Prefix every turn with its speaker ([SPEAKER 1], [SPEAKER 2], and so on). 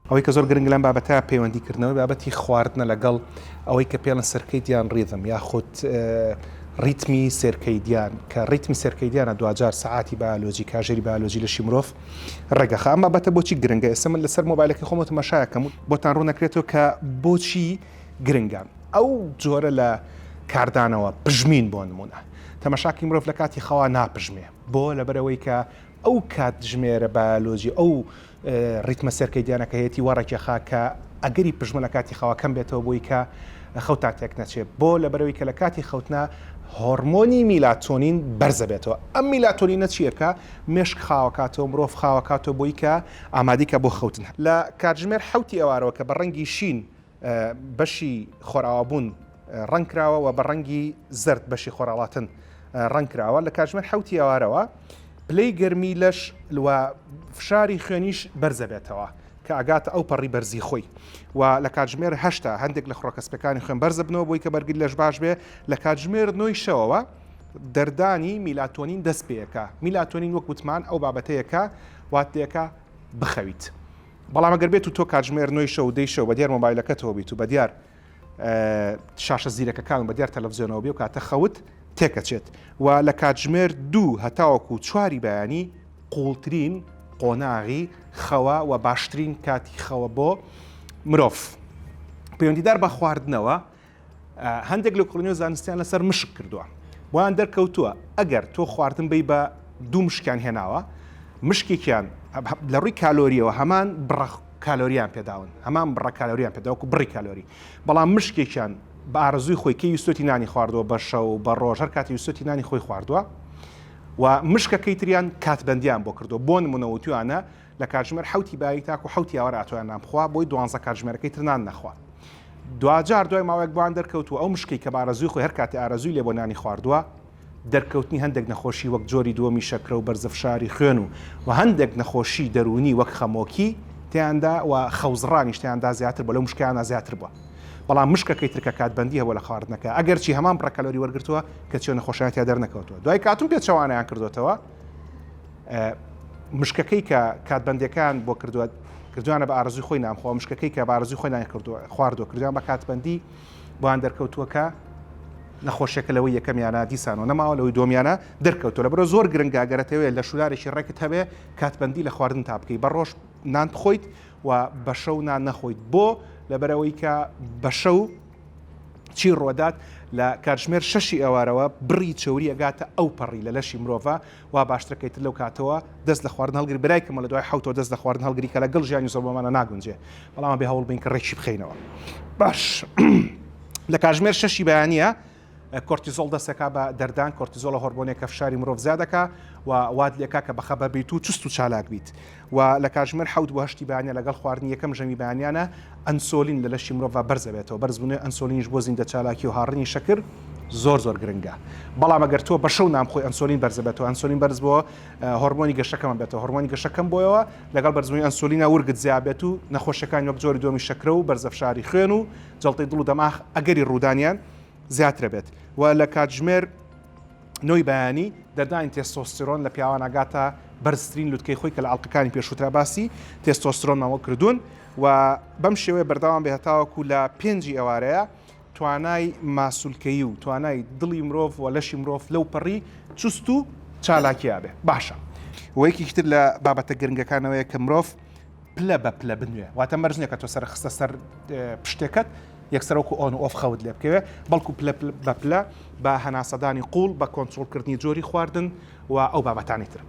[SPEAKER 1] ئەوەی کە زۆر گرنگە لەم بابەتە پەیوەندی کردنەوەی بابەتی خواردنە لەگەڵ ئەوەی کە پێڵن circadian rhythm یاخود ڕیتمی circadian کە ڕیتمی circadian ە دواجار سەعاتی بایۆلۆجی کاژێری بایۆلۆجی لەشی مرۆڤ ڕێگەخا. ئەم بابەتە بۆچی گرنگە؟ ئێستا من لەسەر مۆبایلەکەی خۆمەوە تەماشایەکەم و بۆتان ڕوون ئەکرێتەوە کە بۆچی گرنگە ئەو جۆرە لە کاردانەوە پژمین. بۆ نمونە تەماشاکی مرۆڤ لە کاتی خەوا ناپژمێ. بۆ؟ لەبەرئەوەی کە ئەو کاتژمێرە بایۆلۆجی ئەو ڕیتمە circadian ەکە هەیەتی وا ڕێکیەخا کە ئەگەری پژمە لە کاتی خەوا کەم بێتەوە بۆی کە خەوتان تێک نەچێ. بۆ؟ لەبەرئەوەی کە لە کاتی خەوتنا هۆرمۆنی میلاتۆنین بەرزەبێتەوە. ئەم میلاتۆنینە چییە؟ کە مێشک خاوەکاتەوە، مرۆڤ خاوەکاتەوە بۆی کە ئامادەی کە بۆ خەوتن. لە کاتژمێر حەوتی ئێوارەوە کە بە ڕەنگی شین بەشی خۆرئاوابوون ڕەنگ کراوە و بە ڕەنگی زەرد بەشی خۆرئاڵاتن ڕەنگ کراوە، لە کاتژمێر حەوتی ئێوارەوە پلەی گەرمی لەش و فشاری خوێنیش بەرزەبێتەوە کە ئەگاتە ئەو پەڕی بەرزی خۆی و لە کاتژمێر هەشتا هەندێک لە خڕۆکە سپیەکانی خوێن بەرزەبنەوە بۆی کە بەرگری لەش باش بێ. لە کاتژمێر نۆی شەوەوە دەردانی میلاتۆنین دەست پێەکە. میلاتۆنین وەک وتمان ئەو بابەتەیە کە وات لێکە بخەویت. بەڵام ئەگەر بێت و تۆ کاتژمێر نۆی شەو و دەی شەو بە دیار مۆبایلەکەتەوە بیت و بە دیار شاشە زیرەکەکان و بە دیار تەلەڤزیۆنەوە بێ و کاتە خەوت تێکەچێت و لە کاتژمێر دوو هەتاوەکو چواری بەیانی قوڵترین قۆناغی خەوە و باشترین کاتی خەوە بۆ مرۆڤ. پەیوەندیدار بە خواردنەوە هەندێک لێکۆڵینەوە زانستیان لەسەر مشک کردووە، بۆیان دەرکەوتووە ئەگەر تۆ خواردن بی بە دوو مشکیان هێناوە، مشکێکیان لە ڕووی کالۆریەوە هەمان بڕە کالۆریان پێداون، هەمان بڕە کالۆریان پێداوەکو بڕی کالۆری، بەڵام مشکێکیان بە ئارەزووی خۆی کەی ویستۆتی نانی خواردووە، بە شەو بە ڕۆژ هەر کاتی ویستۆتی نانی خۆی خواردووە و مشکەکەی تریان کاتبەندیان بۆ کردووە. بۆ نمونە وتویانە لە کاتژمێر حەوتی بایی تاکو حەوتی ئاوار ئاتۆیان نان بخوا، بۆی دوانزە کاتژمێرەکەی تر نان نەخوا. دواجار دوای ماوەیەک بۆیان دەرکەوتووە ئەو مشکەی کە بە ئارەزووی خۆی هەر کاتێ ئارەزووی لێ بووە نانی خواردووە، دەرکەوتنی هەندێک نەخۆشی وەک جۆری دووەمی شەکرە و بەرزەفشاری خوێن و و هەندێک نەخۆشی دەروونی وەک خەمۆکی تێیاندا و خەوزڕانیش تێیاندا زیاتر بووە، لەو مشکەیانە زیاتر بووە. بەڵام مشکەکەی تر کە کاتبەندی هەبووە لە خواردنەکە ئەگەرچی هەمان بڕە کالۆری وەرگرتووە کەچی ئەو نەخۆشیانە تیا دەرنەکەوتووە. دوای کاتون پێچەوانەیان کردۆتەوە، مشکەکەی کە کاتبەندیەکان بۆ کردووە کردویانە بە ئارەزوی خۆی نان خۆ مشکەکەی کە بە ئارەزوی خۆی نانی کردووە خواردووە کردویان بە کاتبەندی بۆیان دەرکەوتووە کە نەخۆشیەکە لەوەی یەکەمیانە دیسانەوە نەماوە لەوەی دووەمیانە دەرکەوتووە. لەبەرئەوە زۆر گرنگە ئەگەر ئەتەوێت لە شولارێکی ڕێکت هەبێ کاتبەندی لە خواردن تا بکەی، بە ڕۆژ نان بخۆیت و بە شەو نان نەخۆیت. بۆ؟ لەبەرئەوەی کە بە شەو چی ڕوەدات؟ لە کاتژمێر شەشی ئێوارەوە بڕی چەوری ئەگاتە ئەو پەڕی لە لەشی مرۆڤە، وا باشترە کە ئیتر لەو کاتەوە دەست لە خواردن هەڵگری. برای کەمە لە دوای حەوتەوە دەست لە خواردن هەڵگری کە لەگەڵ ژیانی زۆربەمانە ناگونجێ، بەڵام ئەبێ هەوڵ بەین کە ڕێکی بخەینەوە. باش لە کاتژمێر شەشی بەیانیە کۆرتیزۆڵ دەستەکا بە دەردان. کۆرتیزۆڵە هۆرمۆنێک کە فشاری مرۆڤ زیاد دەکا و وات لێکا کە بەخەبەر بیت و چست و چالاک بیت. و لە کاتژمێر حەوت بۆ هەشتی بەیانە لەگەڵ خواردنی یەکەم ژەمی بەیانیانە ئەنسۆلین لە لەشی مرۆڤ بەرزەبێتەوە. بەرزبوونەوەی ئەنسۆلینیش بۆ زیندە چالاکی و هاڕینی شەکر زۆر زۆر گرنگە. بەڵام ئەگەر تۆ بە شەو نان بخۆی ئەنسۆلین بەرزەبێتەوە، ئەنسۆلین بەرز بۆ هۆرمۆنی گەشە کەم بێتەوە، هۆرمۆنی گەشە کەم بۆیەوە لەگەڵ بەرزبوونی ئەنسۆلینا ورگت زیاد بێت و نەخۆشیەکانی وەک جۆری دووەمی شەکرە و بەرزەفشاری خوێن و جەڵتەی دڵ و دەماخ ئەگەری ڕوودانیان زیاترە بێت. و لە کاتژمێر نۆی بەیانی دەردانی تێستۆستیرۆن لە پیاوان ئەگاتە بەرزترین لوتکەی خۆی کە لە ئەڵقەکانی پێشووترا باسی تێستۆسترۆنمان وەک کردوون و بەم شێوەیە بەردەوام بێ هەتاوەکو لە پێنجی ئێوارەیە توانای ماسولکەیی و توانای دڵی مرۆڤ و لەشی مرۆڤ لەو پەڕی چوست و چالاکیا بێ. باشە و یەکێکی تر لە بابەتە گرنگەکانەوەیە کە مرۆڤ پلە بە پلە بنوێ، واتە مەرج نییە کە تۆ سەر خستە سەر پشتێکەت یەکسەر وەکو on و off خەوت لێ بکەوێ، بەڵکو پلە بە پلە بە هەناسەدانی قوڵ، بە کۆنترۆڵکردنی جۆری خواردن و ئەو بابەتانی تر.